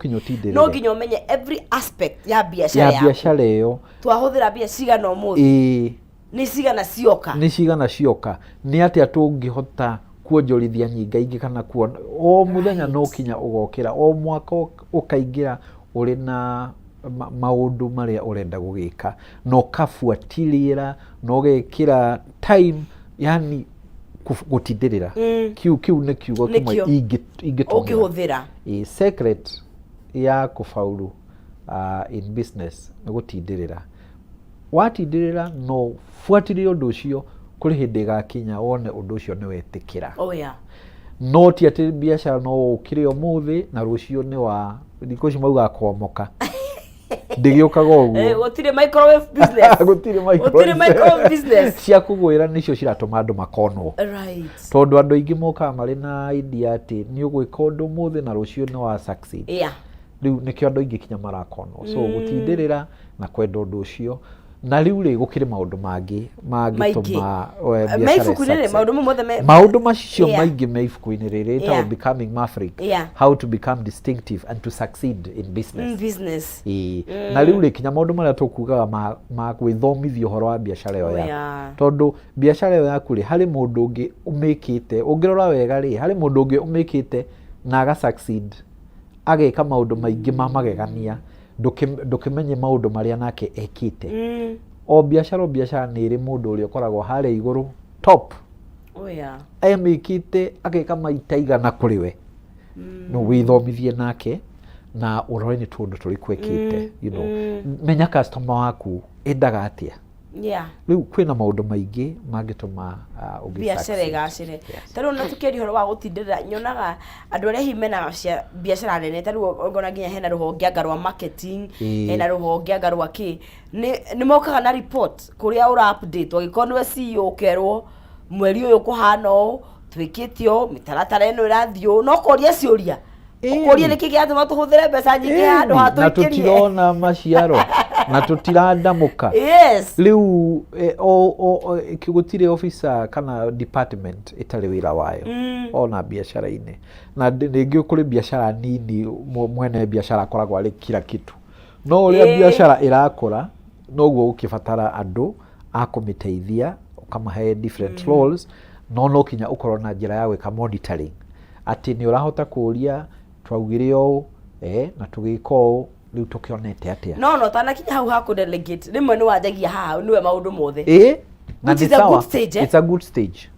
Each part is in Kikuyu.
Kinya ũtindĩrĩre. No nginya ũmenye every aspect ya biacara ya yaku. Biacara ĩyo. Twahũthĩra mbia cigana ũmũthĩ? Nĩ cigana cioka? Nĩ cigana cioka? Nĩ atĩa tũngĩhota kuonjorithia nyinga ingĩ kana kuona o mũthenya? No kinya ũgokĩra o mwaka ũkaingĩra ũrĩ na maũndũ marĩa ũrenda gũgĩka na ũkabuatirĩra na ũgekĩra time, yani gũtindĩrĩra. Kiu nĩ kiugo kĩmwe Nĩkĩo. Ingĩtũmĩra. Ũngĩhũthĩra. Ĩ, secret ya kũfaulu in business nĩ gũtindĩrĩra. Watindĩrĩra no buatĩrĩre ũndũ ũcio, kũrĩ hĩndĩ ĩgakinya wone ũndũ ũcio nĩ wetĩkĩra. No ti atĩ biacara no ũkĩre ũmũthĩ na rũciũ nĩ wa thikũ ici maugaga kwomoka, ndĩgĩũkaga ũguo. Gũtirĩ microwave business. Gũtirĩ. Gũtirĩ microwave business. Cia kũgwĩra nĩcio ciratũma andũ makonwo, tondũ andũ aingĩ mokaga marĩ na idea atĩ nĩ ũgwĩka ũndũ ũmũthĩ na rũciũ nĩ wa succeed. Rĩu nĩkĩo andũ aingĩ kinya marakonwo. So gũtindĩrĩra na kwenda ũndũ ũcio. Na rĩu rĩ, gũkĩrĩ maũndũ mangĩ mangĩtũma me biacara ibuku-inĩ rĩ ĩ-succeed. Maũndũ mau mothe Maũndũ macio maingĩ me ibuku-inĩ rĩrĩ rĩtagwo Becoming Maverick, How to Become Distinctive and to Succeed in Business. Business. Ĩĩ. Na rĩu rĩ, kinya maũndũ marĩa tũkugaga ma gwĩthomithia ũhoro wa biacara ĩyo yaku, tondũ biacara ĩyo yaku rĩ, harĩ mũndũ ũngĩ ũmĩkĩte. Ũngĩrora wega rĩ, harĩ mũndũ ũngĩ ũmĩkĩte na aga succeed, ageka maũndũ maingĩ ma magegania. Ndũkĩmenye maũndũ marĩa nake ekĩte. O biacara nĩ ĩrĩ mũndũ ũrĩa ũkoragwo harĩa igũrũ top, emĩkĩte ageka maita igana kũrĩ we. No wĩthomithie nake na ũrore nĩ tũndũ tũrĩkũ ekĩte. Menya customer waku endaga atĩa. Rĩu kwĩna maũndũ maingĩ mangĩtũma ũgĩ biacara succeed. Ĩgacĩre. Yes. Ta rĩu ona tũkĩaria ũhoro wa gũtindĩrĩra, nyonaga andũ arĩa hihi mena biacara nene, ta rĩu ngona nginya hena rũhonge anga rwa marketing, hena rũhonge anga rwa kĩ, nĩ mokaga na report kũrĩa ũra update. Angĩkorwo nĩwe CEO, ũkerwo mweri ũyũ kũhana ũũ, twĩkĩte ũũ, mĩtaratara ĩno ĩrathiĩ ũũ, no ũkoria ciũria, ũkũrie nĩkĩ kĩratũma tũhũthĩre mbeca nyingĩ handũ ha na tũikĩrie. Tũtirona maciaro na tũtirandamũka. Rĩu gũtirĩ officer kana department ĩtarĩ wĩra wayo ona biacara-inĩ. Na rĩngĩ kũrĩ biacara nini mwene biacara akoragwo arĩ kila kitu, no ũrĩa biacara ĩrakũra noguo ũkĩbatara andũ a kũmĩteithia, ũkamahe different roles. No kinya ũkorwo na njĩra ya gwĩka monitoring atĩ nĩ ũrahota kũũria, twaugire ũũ na tũgĩka ũũ, rĩu tũkĩonete atĩa? No ũtanakinya hau ha kũ-delegate, rĩmwe nĩ wanjagia haha nĩwe maũndũ mothe. Ĩ, na Which nĩ is a sawa. good stage, eh? It's a good stage.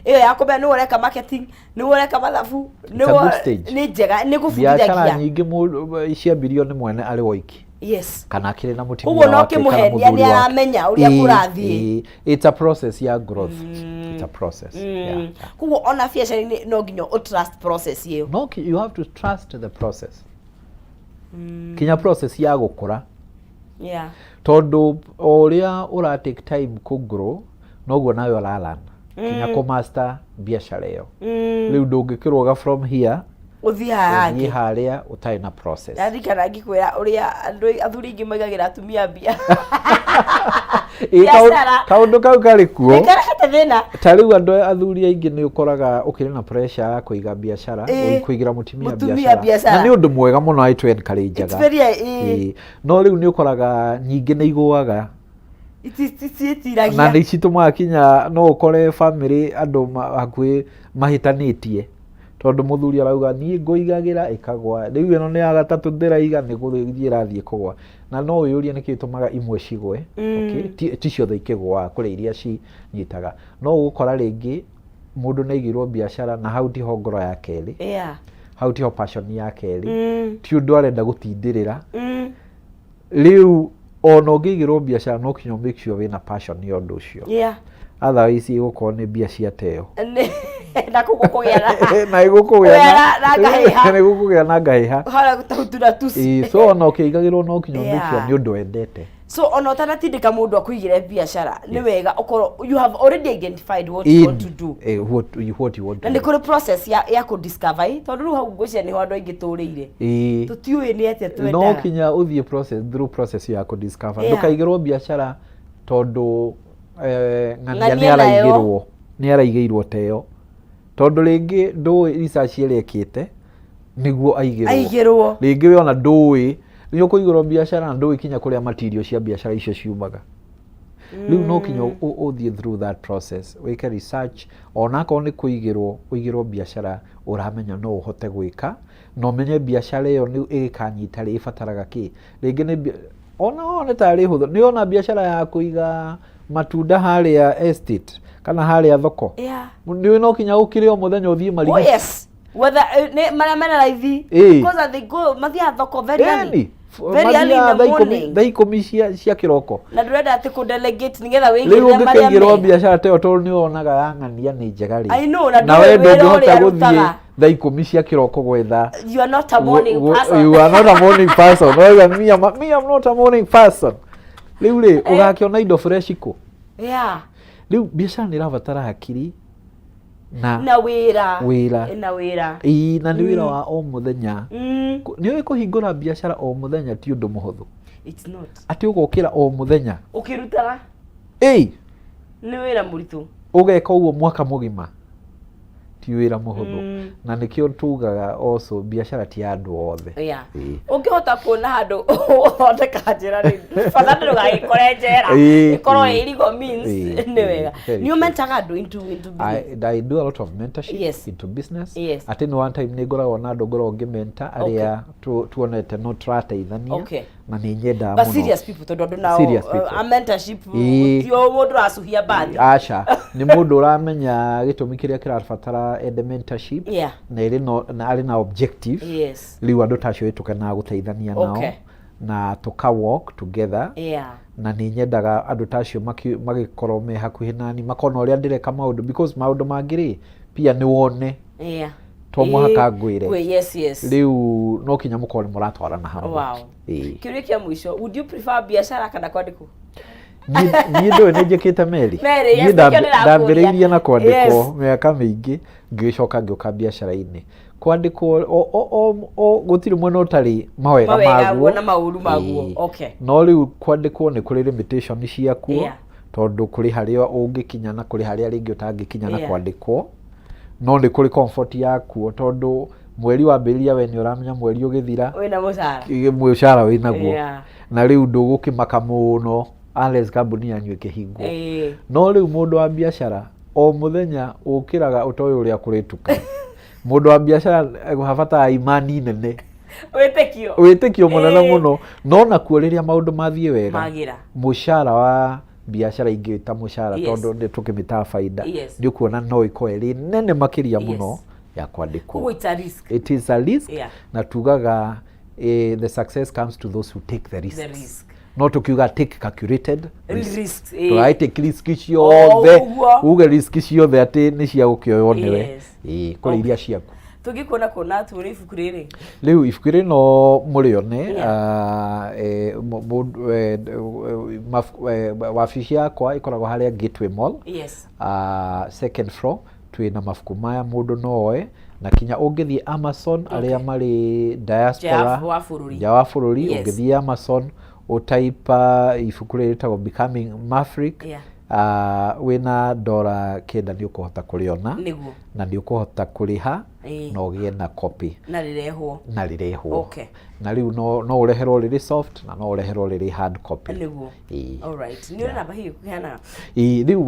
Ĩyo ya kũmenya nĩwe ũreka marketing, nĩwe ũreka mathabu. It's a good stage. Nĩ njega, nĩ biacara gũbundithagia. Nyingĩ ciambirio nĩ mwene arĩ woiki kana akĩrĩ na mũtumia Koguo no wake kana ũkĩmũhenia mũthuri nĩ wake. aramenya ũrĩa kũrathiĩ. Ĩ, it's a process ya growth. It's a process, yeah. Koguo ona biacara-inĩ no nginya ũ trust process ĩyo. No, you have to trust the process, kinya process ya gũkũra, tondũ o ũrĩa ũra take time kũ grow, noguo nawe ũralearn kinya kũ master biacara ĩyo. Rĩu ndũngĩkĩrũga from here ũthiĩ haha ũthiĩ hangĩ harĩa ũtarĩ na process. Ndarikana ngĩkwĩra ũrĩa andũ athuri aingĩ maigagĩra atumia mbia. Ĩ, Biacara. Kaũndũ kau karĩ kuo. Nĩkarehete thĩna. Ta rĩu andũ athuri aingĩ nĩ ũkoraga ũkĩrĩ na pressure ya kũiga biacara, kũigĩra mũtumia mũtumia biacara, biacara. na nĩ ũndũ mwega mũno, I to encourage. It's very Ĩ, no rĩu nĩ ũkoraga nyingĩ nĩ igũaga Itiĩtiragia. Na nĩ citũmaga kinya no ũkore family andũ hakuhĩ mahĩtanĩtie, tondũ mũthuri arauga, "Niĩ ngũigagĩra," ĩkagwa. Rĩu ĩno nĩ ya gatatũ ndĩraiga, nĩ gũthiĩ ĩrathiĩ kũgwa. Na no wĩyũrie nĩkĩ gĩtũmaga imwe cigwe. Okay? Ti ciothe ikĩgũaga, kũrĩ iria cinyitaga. No ũgũkora rĩngĩ mũndũ nĩ aigĩirwo biacara na hau tiho ngoro yake ĩrĩ, hau tiho passion yake ĩrĩ, ti ũndũ arenda gũtindĩrĩra. Rĩu ona ũngĩigĩrwo biacara, no kinya make sure wĩna passion ya ũndũ ũcio, otherwise ĩgũkorwo nĩ mbia ciateo. Na kũu gũkũgĩa na na ĩgũkũgĩa Kũgĩa na ngahĩha. Na ĩgũkũgĩa na ngahĩha. Harĩa gũtahutu na tuci. Ĩĩ, so ona ũkĩigagĩrwo no kinya make sure nĩ ũndũ wendete. So ona ũtanatindĩka mũndũ akũigĩre biacara, nĩ wega ũkorwo you have already identified what you want to do. What you want Na to nĩ do. kũrĩ process ya kũ discover ĩ, tondũ rĩu hau ngwĩciria nĩho andũ aingĩ tũrĩire, tũtiũĩ nĩ atĩa No twendaga. kinya ũthiĩ process through process ya kũ-discover. Ndũkaigĩrwo biacara tondũ ng'ania Ng'ania nĩ nayo. Araigĩrwo, nĩ araigĩirwo teo, tondũ rĩngĩ ndũĩ research ĩrĩa ĩkĩte. Nĩguo aigĩrwo. Aigĩrwo. Rĩngĩ we ona ndũĩ nĩ ũkũigĩrwo biacara na ndũĩ kinya kũrĩa material cia biacara icio ciumaga. Rĩu no kinya ũthiĩ through that process, wĩke research, onakorwo nĩ kũigĩrwo ũigĩrwo biacara ũramenya no ũhote gwĩka, na ũmenye biacara ĩyo nĩ ĩgĩkanyita rĩ, ĩbataraga kĩ. Rĩngĩ nĩ ona nĩ tarĩ hũthũ, nĩ ona biacara ya kũiga matunda harĩa estate kana harĩa thoko. Nĩ no kinya ũkĩre o mũthenya ũthiĩ Oh Marigiti. Yes, whether nĩ marĩa mena raithi. Because they go, mathiaga thoko very early. Ĩni. Very early in Mathiaga the thaa ikũmi, morning. thaa 10 cia kĩroko. Na ndũrenda atĩ kũ delegate nĩgetha Rĩu wĩigĩrĩre marĩa ũngĩkĩigĩrwo mega. biacara ta ĩyo, tondũ nĩ wonaga ya ng'ania nĩ njega rĩ, I know, na na we ndũĩ wĩra ndũngĩhota ũrĩa gũthiĩ arutaga. thaa 10 cia kĩroko gwetha. You are not a morning person. You are not a morning person. Wauga, me I'm not a morning person. Rĩu rĩ, ũgakĩona indo fresh kũ? Rĩu biacara nĩ ĩrabatara hakiri na Na wĩra. Wĩra. Na wĩra. Ĩĩ, na nĩ wĩra wa o mũthenya. Nĩ ũĩ kũhingũra biacara o mũthenya ti ũndũ mũhũthũ. It's not. Atĩ ũgokĩra o mũthenya. Ũkĩrutaga. Ĩĩ. Nĩ wĩra mũritũ. Ũgeka ũguo mwaka mũgima, ti wĩra mũhũthũ. Na nĩkĩo tugaga also biacara ti ya andũ othe. Ĩĩ. Ũngĩhota kuona handũ ũthondeka njĩra rĩ, bata ndũgagĩkore njera. Ĩkorwo ĩ legal means. Nĩ wega. Very Nĩ true. ũmentaga andũ into business? I do a lot of mentorship into business. At any one time nĩ ngoragwo na andũ ngoragwo ngĩmenta arĩa tuonete no tũrateithania na nĩ nyendaga But mũno. serious people, tondũ andũ nao Serious people. a mentorship ti o mũndũ ũracuhia mbathi. Aca, nĩ mũndũ ũramenya gĩtũmi kĩrĩa kĩrabatara ende mentorship na ĩrĩ no, na arĩ na objective. Rĩu andũ ta acio tũkenaga gũteithania nao na tũka walk together. Na nĩ nyendaga andũ ta acio magĩkorwo me hakuhĩ nani, makona ũrĩa ndĩreka maũndũ, because maũndũ mangĩ rĩ, pia nĩ wone to mũhaka ngwĩre. Yes. Rĩu no kinya mũkorwo nĩ mũratwarana hamwe. Ĩĩ. Kĩũria kĩa mũico, would you prefer biacara kana kwandĩkwo? Niĩ ndũĩ nĩ njĩkĩte merĩ. Merĩ, yes, Niĩ nĩkĩo ndĩrakũria. ndambĩrĩirie na kwandĩkwo mĩaka mĩingĩ, ngĩgĩcoka ngĩũka biacara-inĩ. Kwandĩkwo o gũtirĩ mwena ũtarĩ mawega Mawega maguo na maũru maguo. Ĩĩ. No rĩu kwandĩkwo nĩ kũrĩ limitation ciakuo, tondũ kũrĩ harĩa ũngĩkinya na kũrĩ harĩa rĩngĩ ũtangĩkinya na kwandĩkwo. No nĩ kũrĩ comfort yakuo, tondũ mweri wambĩrĩria we nĩ ũramenya mweri ũgĩthira wĩna mũcara. Mũcara wĩnaguo. Na rĩu ndũgũkĩmaka mũno unless kambuni yanyu ĩkĩhingwo. No rĩu mũndũ wa biacara o mũthenya ũkĩraga ũtoĩ ũrĩa kũrĩtuka. Mũndũ wa biacara habataraga imani nene, Wĩtĩkio. Wĩtĩkio mũnene mũno. No nakuo rĩrĩa maũndũ mathiĩ wega, Magĩra. Mũcara wa biacara ingĩta mũcara, tondũ nĩ tũkĩmĩtaga baida, nĩ ũkuona no ĩkorwo ĩrĩ nene makĩria mũno ya kwandĩkwo. Koguo it's a risk. It is a risk. Na tugaga the success comes to those who take the risks. The risk. No tukiuga take calculated risks. Risks. Tũragĩtake risk ciothe Ũguo. Uge risk ciothe atĩ nĩ cia gũkĩoywo nĩwe. Ĩĩ, kũrĩ iria ciaku. Tũngĩkuona kuona tuone ibuku rĩrĩ? Rĩu ibuku rĩno mũrĩone wabici yakwa ĩkoragwo harĩa Gateway Mall, second floor. Twĩna mabuku maya, mũndũ no oe, na kinya ũngĩthiĩ Amazon, arĩa marĩ diaspora, Nja wa bũrũri. Nja wa bũrũri, ũngĩthiĩ Amazon ũtaipa ibuku rĩrĩ rĩtagwo Becoming Maverick, wĩna $9 nĩ ũkũhota kũrĩona na nĩ ũkũhota kũrĩha na ũgĩe na copy. Na rĩrehwo. Na rĩrehwo. Na rĩu no ũreherwo rĩrĩ soft na no ũreherwo rĩrĩ hard copy. Ĩĩ. Alright, nĩ ũrĩ namba hihi kũheanaga? Ĩĩ, rĩu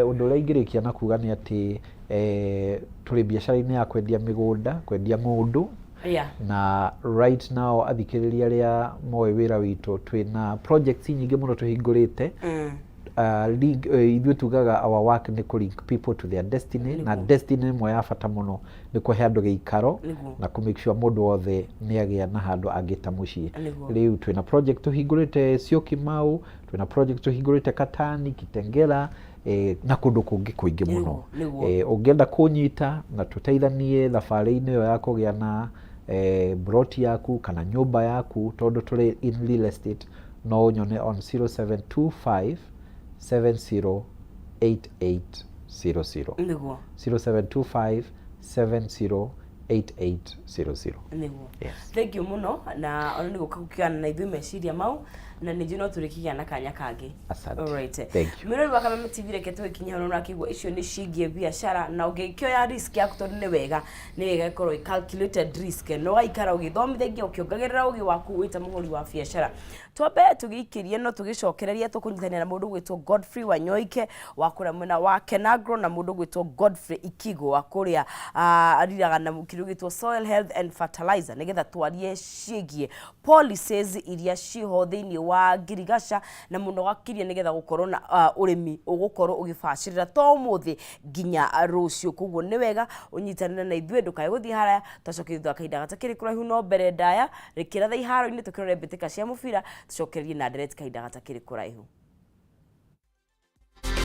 ũndũ ũrĩa ingĩrĩkia na kuga nĩ atĩ tũrĩ biacara-inĩ ya kwendia mĩgũnda, kwendia ng'ũndũ. Na right now, athikĩrĩria arĩa moĩ wĩra witũ, twĩna projects nyingĩ mũno tũhingũrĩte. Link, ithuĩ tugaga our work nĩ kũ link people to their destiny, na destiny ĩmwe ya bata mũno nĩ kũhe andũ gĩikaro na kũ make sure mũndũ wothe nĩ agĩa na handũ angĩta mũciĩ. Rĩu twĩna project tũhingũrĩte Syokimau, twĩna project tũhingũrĩte Katani, Kitengela, na kũndũ kũngĩ kũingĩ mũno. Ũngĩenda kũnyita na tũteithanie thabarĩ-inĩ ĩyo ya kũgĩa na plot yaku kana nyũmba yaku, tondũ tũrĩ in real estate, no ũnyone on 0725 708800. 0725 708800. Thank you mũno, na ona nĩ gũka gũkĩgana na ithuĩ meciria mau. Na nĩ njũĩ no tũrĩkĩgĩa na kanya kangĩ. Asante. Alright. Thank you. Mwĩrori wa Kameme TV, reke tũgĩkinye hau na ũrakĩigua icio nĩ ciĩgiĩ biacara, na ũngĩkĩoya risk yaku, tondũ nĩ wega ĩkorwo ĩ calculated risk, na ũgaikara ũgĩthomithagia, ũkĩongagĩrĩra ũgĩ waku wĩ ta mũhũri wa biacara. Twambe tũgĩikĩrie, no tũgĩcokereria tũkũnyitanĩra na mũndũ gwĩtwo Godfrey Wanyoike wa kũrĩa mwena wa Kenagro, na mũndũ gwĩtwo Godfrey Ikigo wa kũrĩa ariraga na kĩndũ gĩtwo soil health and fertilizer, nĩgetha twarie ciĩgiĩ policies iria ciho thĩinĩ wa ngirigaca, na mũno gakiria nĩgetha gũkorwo na ũrĩmi ũgũkorwo ũgĩbacĩrĩra to ũmũthĩ nginya rũciũ. Koguo nĩ wega ũnyitanĩre na ithuĩ, ndũkae gũthiĩ haraya. Twacokeria thutha wa kahinda gatakĩrĩ kũraihu, no mbere ndaya rĩkĩra tha iharo-inĩ tũkĩrore mbĩtĩka cia mũbira, tũcokererie na ndereti kahinda gatakĩrĩ kũraihu.